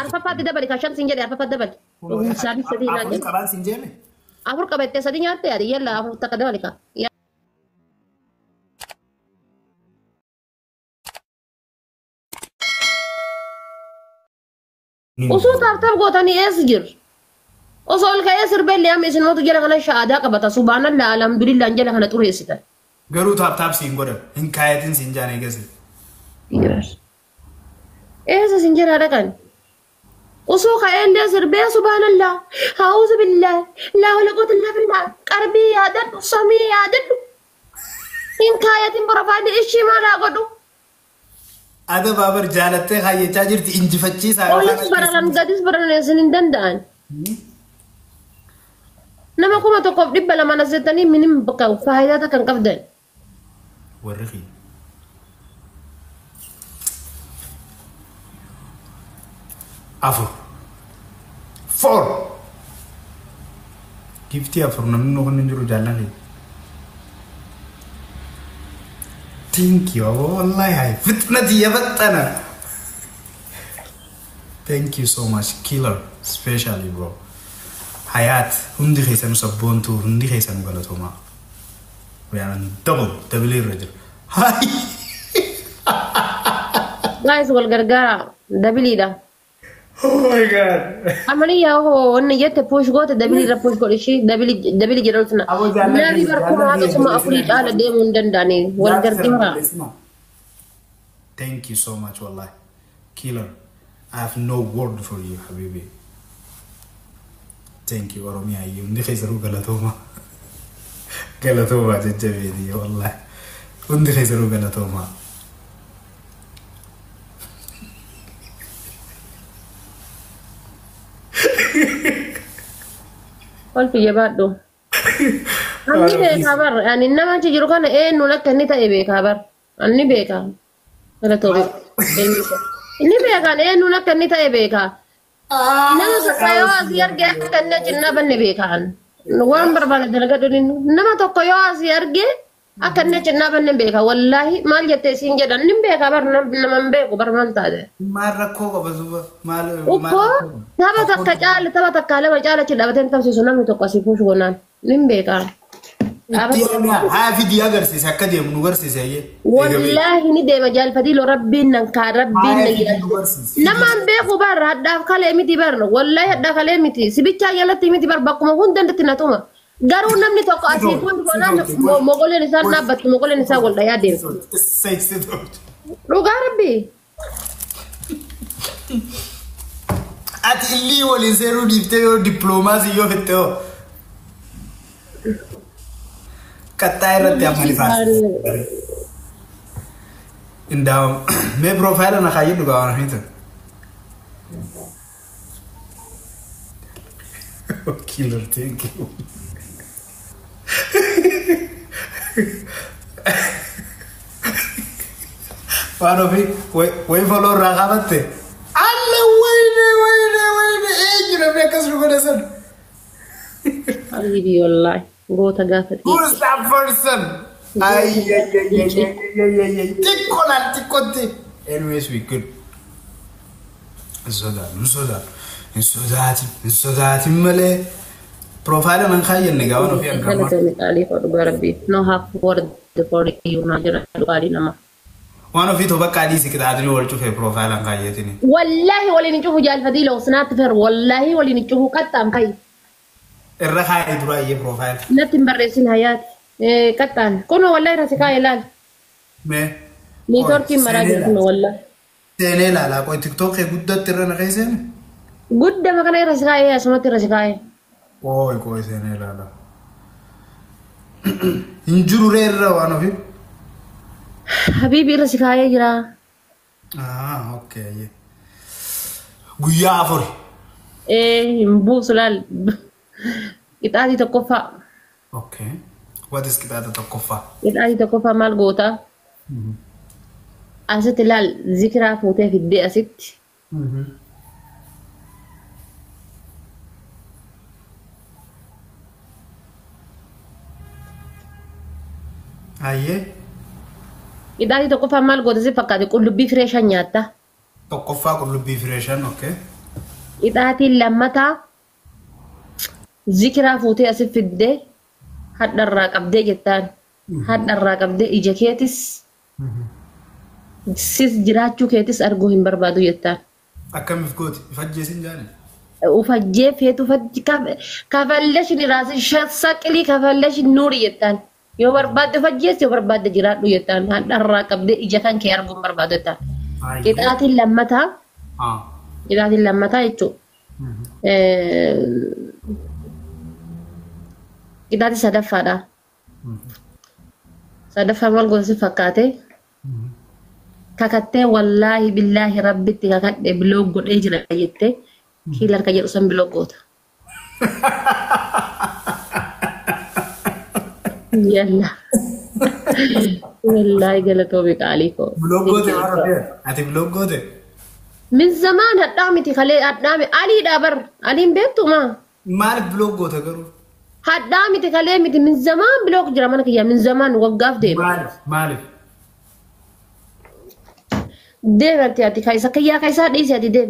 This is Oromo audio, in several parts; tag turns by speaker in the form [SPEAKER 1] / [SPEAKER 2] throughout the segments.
[SPEAKER 1] Arfaffaatti dabali kan shan siin jedhe arfaffaatti dabali. Sadii sadii naa
[SPEAKER 2] Afur
[SPEAKER 1] jedhe.
[SPEAKER 2] qabaan siin jeeme.
[SPEAKER 1] Afur qabattee sadii nyaatte yaadi yalla afur takka dabali ka. Osoo taaftaaf gootanii eessa jiru? Osoo ol ka'ee sirbellee amma isin mootu jala kana shaadaa qabata. Subhaanallah alhamdulillah jala kana xureessitan.
[SPEAKER 2] Garuu tap tap siin godhan hin kaayatin siin jaan eegasi.
[SPEAKER 1] Eessa isin jala dhaqan? Osoo ka'ee sirbee subhaanallah haawuzu billah laa wala quwwata illaa billah qarbii yaadadhu samii yaadadhu. Hin kaayatin profaayilii ishii maal haa godhu?
[SPEAKER 2] Ada baabar jaalattee kaayyachaa jirti injifachiisaa.
[SPEAKER 1] Olis bararan gadis bararan isin hin danda'an. Nama 1200 as jettanii minim bakka faayidaa takka hin qabdan.
[SPEAKER 2] Warri kiyya. Afur. Four. Giftii afur namni nu hin jiru jaallan kiyya. Thank you. Wallahi hay fitnati yafattana. Thank you so much killer especially bro. Hayat hundi keessanu sabboontuu hundi keessanu galatoomaa. We are on double double irra jira. Hi.
[SPEAKER 1] Guys wal gargaara dabiliidha.
[SPEAKER 2] Oh my God.
[SPEAKER 1] Amani yaa hoo wanni jette push goote dabilii irra push godhi ishii dabilii dabilii jedhamtu na.
[SPEAKER 2] Aboo jaalladhi,
[SPEAKER 1] Namni bar kuma haga
[SPEAKER 2] jaalladhi,
[SPEAKER 1] 4000 caala deemuu hin danda'ani wal gargaara.
[SPEAKER 2] Thank you so much wallahi. Killer. I have no word for you habibi. Thank you Oromiyaa iyyuu hundi keessanuu galatooma. Galatooma jajjabeeti wallahi. Hundi keessanuu galatooma.
[SPEAKER 1] Kolfi jabaadhu. Anni beekaa bar ani nama achi jiru kana eenyuun akka inni ta'e beekaa bar. Anni beekaa. Galatoomi. Inni beekaan eenyuun akka inni ta'e beekaa. Nama tokko yoo asii arge akka inni achi hin dhaabanne beekaan. Waan barbaade dalagadhu inni. Nama tokko yoo asii arge akka inni achi hin dhaabanne beeka. Wallaahi maal jettee siin jedhan inni beekaa bar nama hin beeku bar maal taate.
[SPEAKER 2] Maal rakkoo qaba suuba? Maal
[SPEAKER 1] Ukkoo tapha takka caala tapha takka lama caala achi dhaabatee hin tapsiisu namni tokko asii push goonaan. Inni beekaa.
[SPEAKER 2] Haa fidii agarsiise akka deemu nu garsiise ayyee.
[SPEAKER 1] Wallaahi ni deema jaalfatiiloo rabbiin nan kaa rabbiin na jedha. Namaan beeku bar hadhaaf kalee miti bar wallaahi hadhaa kalee miti sibichaa jalatti miti bar bakkuma hundatti na tuma. Garuu namni tokko asii push goonaan mogoleen isaan dhaabbattu mogoleen isaa wal dhayaa deema. Dhugaa rabbii.
[SPEAKER 2] Ati illii waliin seeruu dhiiftee yoo dippiloomaasii yoo fette hoo. Qaxxaa irratti amma ni faasisa. Indaa'u mee piroofaayila na kaayyadhu gaa waan hafiitan. Killer thank you. Waan ofii wayi foloo irraa qaabatte. Alle wayne wayne wayne eenyu namni akkas nu godhe san.
[SPEAKER 1] Habibi wallaahi goota gaafa
[SPEAKER 2] Who is that person? Ay, ay, ay, ay, ay, ay, ay, ay. Xiqqoo laal xiqqootti. Anyways, we good. Hin sodaatu, hin sodaatu. Hin sodaatin, hin sodaatin malee. Profaayila nan kaayyanne gaa waan ofii argamaa.
[SPEAKER 1] Galatoomi qaalii koo dhugaa rabbii. No half word for you naa jira qaalii nama.
[SPEAKER 2] Waan ofii too bakka adii si qixaatinii wal cufee profaayila hin kaayyatini.
[SPEAKER 1] Wallaahi waliin hin cufu jaalfatiiloo sinaatti fer wallaahi waliin hin cufu qaxxaan kayi.
[SPEAKER 2] Irra kaayee duraa iyyee profaayila.
[SPEAKER 1] Natti hin barreessin hayaati. Qaxxaan kunoo wallaahi irra si kaayee ilaali.
[SPEAKER 2] Mee.
[SPEAKER 1] Neetworkiin maraa jiru kunoo wallaahi.
[SPEAKER 2] Seenee ilaalaa qoy tiktookii guddatti irra na keesseeni.
[SPEAKER 1] Guddama kana irra si kaayee asumatti irra si kaayee.
[SPEAKER 2] Qoy qoy seenee ilaalaa. Hin jiru ree irra waan ofii.
[SPEAKER 1] Habiibi irra si kaayee jira.
[SPEAKER 2] Ah, okay. Guyyaa afur.
[SPEAKER 1] Hin buusu laal. Qixaatii tokkoffaa.
[SPEAKER 2] Okay. What is qixaata tokkoffaa?
[SPEAKER 1] Qixaatii tokkoffaa maal goota? Asitti laal zikiraa fuutee fiddee asitti.
[SPEAKER 2] Ayyee.
[SPEAKER 1] Qixaatii tokkoffaa maal goota si fakkaate qullubbii firee shan nyaatta.
[SPEAKER 2] Tokkoffaa qullubbii firee shan, okay.
[SPEAKER 1] Qixaatiin lammataa zikiraa fuutee asi fiddee hadharraa qabdee jettaan. Hadharraa qabdee ija keetis sis jiraachuu keetis arguu hin barbaadu jettaan.
[SPEAKER 2] Akkamiif gooti? Ifajjeesin jaani?
[SPEAKER 1] Ufajjee feetu kafallashin raasi saqilii kafallashin nuuri jettaan. Yoo barbaadde ufajjeessi yoo barbaadde jiraadhu jettaan. Hadharraa qabdee ija kan kee arguu hin barbaadu jettaan. Qixaatiin lammataa qixaatiin lammataa jechuudha. Qixaatii sadaffaadha. Sadaffaa maal gosa si fakkaate? Kakattee wallaahi billaahi rabbitti kakadhe block godhee jira jettee killer ka jedhu san block goota. Yalla. Wallaahi galatoomi qaalii koo.
[SPEAKER 2] Block goote waan ofii? Ati block goote?
[SPEAKER 1] Min zamaan hadhaa miti kalee hadhaa miti aliidha bar aliin beektu maa?
[SPEAKER 2] Maaliif block goota garuu?
[SPEAKER 1] Hadhaa miti kalee miti min zamaan block jira mana kiyya min zamaan waggaaf deema.
[SPEAKER 2] Maaliif? Maaliif?
[SPEAKER 1] Deem ati ati kaisa kiyyaa kaisaa dhiisi ati deem.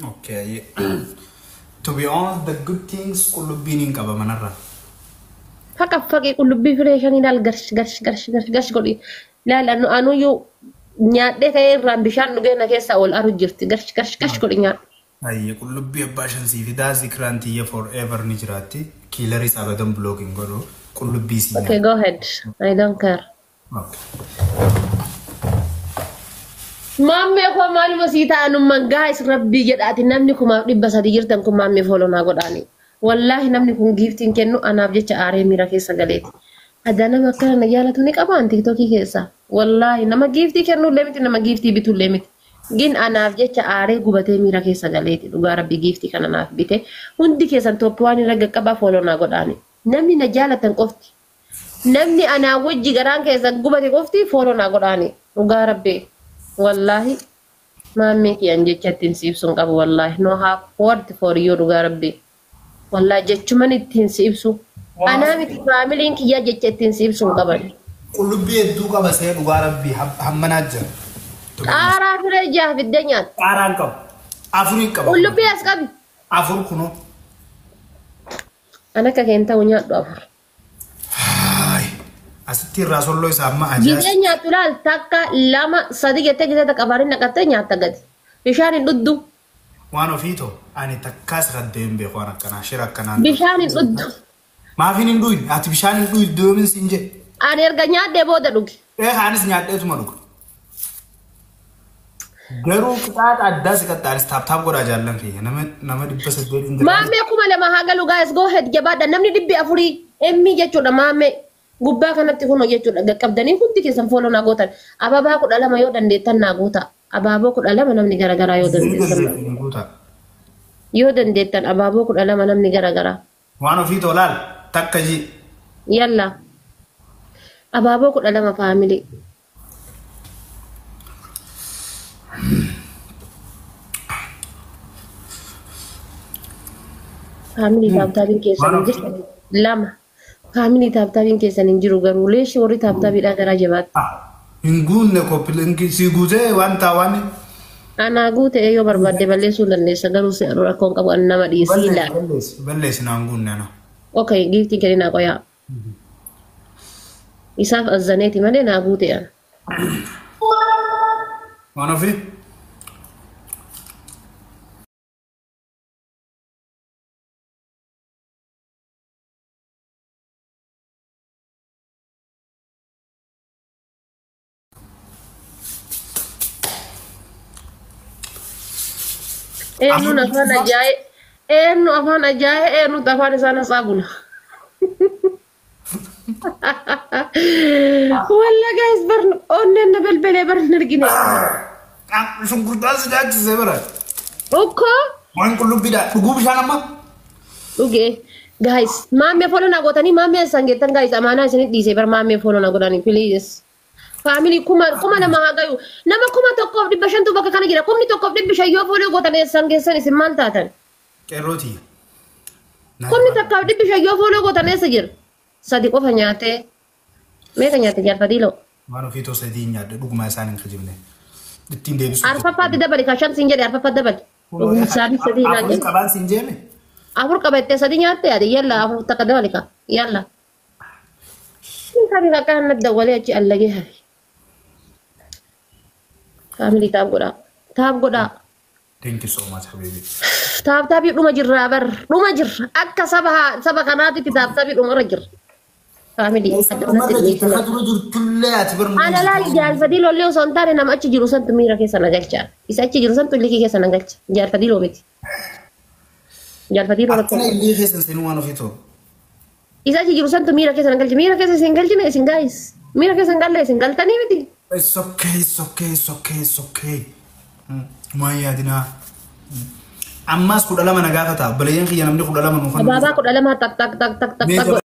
[SPEAKER 2] Okay. To be honest, the good things qullubbiin hin qaba manarra.
[SPEAKER 1] Faqa faqii qullubbii firee shanii laal garsh garsh garsh garsh garsh godhi. Laal anu anuyyuu nyaadhee ka'ee irraan bishaan dhugee na keessaa ol aru jirti garsh garsh garsh godhi nyaadhu.
[SPEAKER 2] Ayyee qullubbii abbaa shan sii fidaa zikiraan tiyya forever ni jiraatti. Killeris abadan block hin godhu. Qullubbii sii
[SPEAKER 1] Okay, go ahead. I don't care.
[SPEAKER 2] Okay.
[SPEAKER 1] Maammee koo maaluma sii ta'anummaan guys rabbii jedhaati namni 1300 jirtan kun maammee follow naa godhaani. Wallaahi namni kun giftiin kennu anaaf jecha aaree miira keessa galeeti. Adda nama akkana na jaalatu ni qabaan TikTokii keessa. Wallaahi nama giftii kennullee miti nama giftii bitullee miti. Gin anaaf jecha aaree gubatee miira keessa galeeti dhugaa rabbii giftii kana naaf bite. Hundi keessan top waan irra qaqqabaa follow naa godhaani. Namni na jaalatan qofti. Namni anaa wajji garaan keessa gubate qofti follow naa godhaani. Dhugaa rabbii. Wallaahi maammee kiyyan jecha ittiin si ibsu hin qabu wallaahi. No have word for you dhugaa rabbii. Wallaahi jechuman ittiin si ibsu. Anaa miti faamiliin kiyyaa jecha ittiin si ibsu hin qaban.
[SPEAKER 2] Qullubbii hedduu qaba see dhugaa rabbii hammanaa jira.
[SPEAKER 1] Qaaraa firee jaha fiddee nyaata.
[SPEAKER 2] Qaaraan qabu. Afurii qaba.
[SPEAKER 1] Qullubbii as qabi.
[SPEAKER 2] Afur kunoo.
[SPEAKER 1] An akka keen ta'u nyaadhu afur.
[SPEAKER 2] Haay. Asitti irraa solloo isaa amma ajaas.
[SPEAKER 1] Gizee nyaattu laal takka lama sadi jettee gizee takka afaaniin naqattee nyaatta gadi. Bishaan hin dhuddu.
[SPEAKER 2] Waan ofii ta'u ani takkaas raddee hin beeku waan akkanaa shira akkanaa.
[SPEAKER 1] Bishaan hin dhuddu.
[SPEAKER 2] Maafin hin dhuyin ati bishaan hin dhuyin doomin siin jedhe.
[SPEAKER 1] Ani erga nyaadhee booda dhugi.
[SPEAKER 2] Ee anis nyaadheetuma dhuga. Garuu qixaaxa addaa si qaxxaanis tap tap godhaa jaallan kiyya nama 800 hin jira.
[SPEAKER 1] Maammee 2000 haa galu guys go ahead jabaadha namni 400 emmi jechuudha maammee gubbaa kanatti kunoo jechuudha qaqqabdanii hundi keessan follow naa gootan ababaa 12 yoo dandeettan naa goota abaaboo 12 namni garagaraa yoo dandeettan yoo dandeettan abaaboo 12 namni garagaraa.
[SPEAKER 2] Waan ofii tolaal takka ji.
[SPEAKER 1] Yalla abaaboo 12 family. Family tap tapiin keessan hin jirtu lama. Family tap tapiin keessan hin jiru garuu leeshi warri tap tapiidhaa garaa jabaatti.
[SPEAKER 2] Hin guunne koppilinkii si guutee waan taa waan.
[SPEAKER 1] Anaa guute yoo barbaadde balleessuu dandeessa garuu si rakkoon qabu an nama dhiisii ilaala.
[SPEAKER 2] Balleessi naan guunne ana.
[SPEAKER 1] Okay, giftiin kenni naa qoyaa. Isaaf azzaneeti malee naa guute an.
[SPEAKER 2] Waan ofii.
[SPEAKER 1] Eenyuun afaan ajaa'e eenyu afaan ajaa'e eenyutu afaan isaan hasaa bula. Walla guys bar onneen na belbelee bar hin argine.
[SPEAKER 2] Shunkurtaan si nyaachisee bara.
[SPEAKER 1] Ukkoo
[SPEAKER 2] Waan qullubbiidha. Dhuguu bishaan amma.
[SPEAKER 1] dhugee guys maammee follow naa gootanii maammee isaan geettan guys amaanaa isinit dhiisee bar maammee follow naa godhanii please. Family 2000 haa gayu nama 1500tu bakka kana jira 1500 yoo follow gootan eessaan geessan isin maal taatan?
[SPEAKER 2] Qeerrooti.
[SPEAKER 1] 1500 yoo follow gootan eessa jira? Sadi qofa nyaatee meeqa nyaate jaarfatiiloo?
[SPEAKER 2] Waan ofii too sadii nyaadhe dhugumaa isaan hin kijibne. Ittiin deebisuu.
[SPEAKER 1] Arfaffaatti dabali ka shamsiin jedhe arfaffaatti dabali. Sadii sadii naa
[SPEAKER 2] Afurii
[SPEAKER 1] jedhu.
[SPEAKER 2] qabaan siin jeeme.
[SPEAKER 1] Afur qabattee sadii nyaatte ati yalla afur takka dabalika yalla. Kabi kakka na dawwalee achi allagee hafe. Family tap godhaa. Tap godhaa.
[SPEAKER 2] Thank you so much, habibi.
[SPEAKER 1] Tap tapii dhuma jirraa bar dhuma jirra akka saba saba kanaatitti tap tapii dhumarra jirra. Family.
[SPEAKER 2] Dhumarra jirta ka dura jirtullee ati bar.
[SPEAKER 1] Ana laal jaalfadii lollee osoo hin taane nama achi jiru santu miira keessa na galcha. Isa achi jiru santu illikii keessa na galcha. Jaalfadii loo miti. Jaalfadii loo
[SPEAKER 2] Akkana illee keessa seenuu waan ofii ta'u.
[SPEAKER 1] Isa achi jiru santu miira keessa na galcha. Miira keessa isin galchine isin gaayis. Miira keessa hin galle isin galtanii miti.
[SPEAKER 2] It's okay, it's okay, it's okay, it's okay. Maal yaadinaa? Ammas 12 na gaafata. Obboleeyyan kiyya namni 12 nuuf
[SPEAKER 1] Abaabaa 12 tak tak tak tak tak tak.